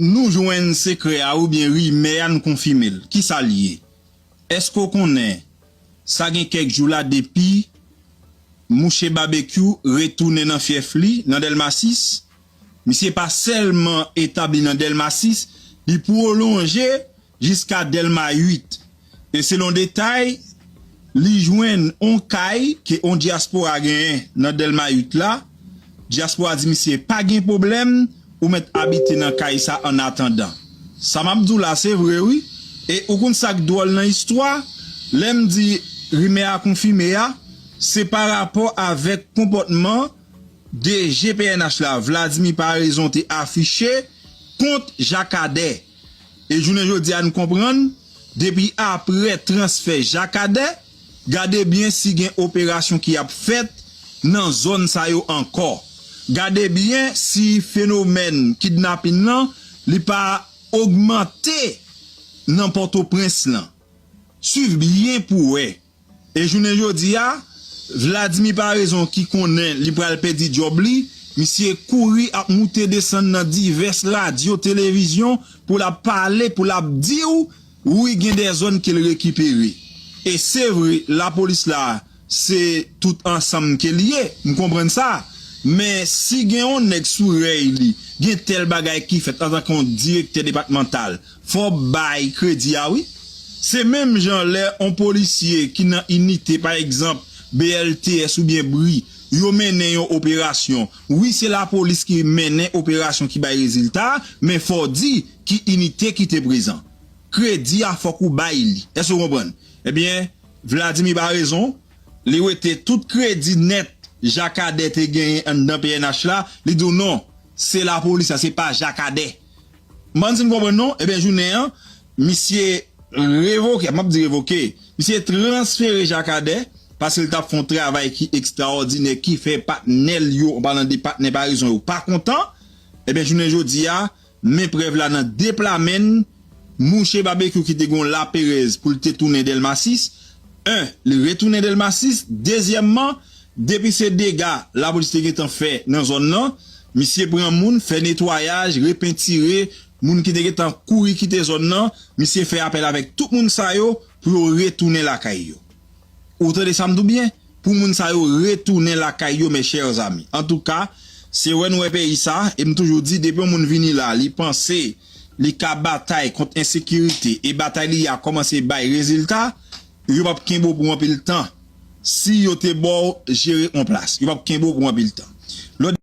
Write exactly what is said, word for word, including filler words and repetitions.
Nou jwenn sekrè a oubyen rimè a, n konfime l. Kisa l ye? Èske w konnen sa gen kèk jou la depi mouche Babekyou retounen nan fyèf li, nan Dèlma sis? Misye pa sèlman etabli nan Dèlma sis, li pwolonje jiska Dèlma uit. E selon detay, li jwenn on kay ke on dyaspora genyen nan Dèlma uit la. Dyaspora di misye pa gen pwoblèm, ou mèt abite nan kay sa annatandan. Sa m ap di w la, se vre wi. E ou konn sa k dwòl nan istwa? Lè m di rimè a konfime a, se pa rapò avèk konpòtman D G P N H la, Vladimir Paraison, te afiche kont Jakadè. E jounen jodi a, n konprann, depi apre transfè Jakadè, gade byen si gen operasyon ki ap fèt nan zòn sa yo ankò. Gade byen si fenomèn kidnapin nan, li pa ogmante nan Pòtoprens lan. Swiv byen pou w wè. E jounen jodi a, Vladimir Paraison ki konnen li pral pèdi djòb li, misye kouri ap moute desann nan divès radyo, televizyon pou l ap pale, pou l ap di w, wi, gen de zòn ke l rekipere. E se vre, lapolis la, se tout ansanm ke l ye, m konprann sa. Men si gen yon nèg sou rèy li, gen tèl bagay ki fèt antanke yon direktè depatmantal, fò w bay kredi a wi. Se menm jan lè on polisye ki nan inite, pa egzanp, B L T S oubyen bri, yo mennen yon operasyon. Wi, se lapolis ki mennen operasyon ki bay rezilta, men fò w di ki inite ki te prezan. Kredi a fòk ou bay li. Èske w konprann? Ebyen, Vladimir Paraison, li wete tout kredi nèt Jakadè te genyen anndan P N H la, li di w non, se lapolis la, se pa Jakadè. M pa konn si n konprann non, ebyen jounen an, misye revoke, m ap di revoke, misye transfere Jakadè, paske l t ap fè yon travay ki ekstraòdinè, ki fè patnè l yo, an palan de patnè Paraison yo, pa kontan. Ebyen jounen jodi a, men prèv la nan de pla men n, mouche Babekyou ki te gen yon laperèz pou l te tounen Dèlma sis, en, li retounen Dèlma sis, dezyèmman, depi se dega lapolis te gentan fè nan zòn nan, misye pran moun, fè netwayaj, repentire, moun ki te gentan kouri kite zòn nan, misye fè apèl avèk tout moun sa yo pou yo retounen lakay yo. Ou tande sa m di w byen? Pou moun sa yo retounen lakay yo, mes chers amis. Antouka, se wè n wè peyi sa, e m toujou di, depi yon moun vini la, li panse li ka batay kont ensekirite, e batay li a kòmanse bay rezilta, yo p ap kenbe w pou anpil tan. Si yo te ba w jere on plas, yo p ap kenbe w pou anpil tan. Lòt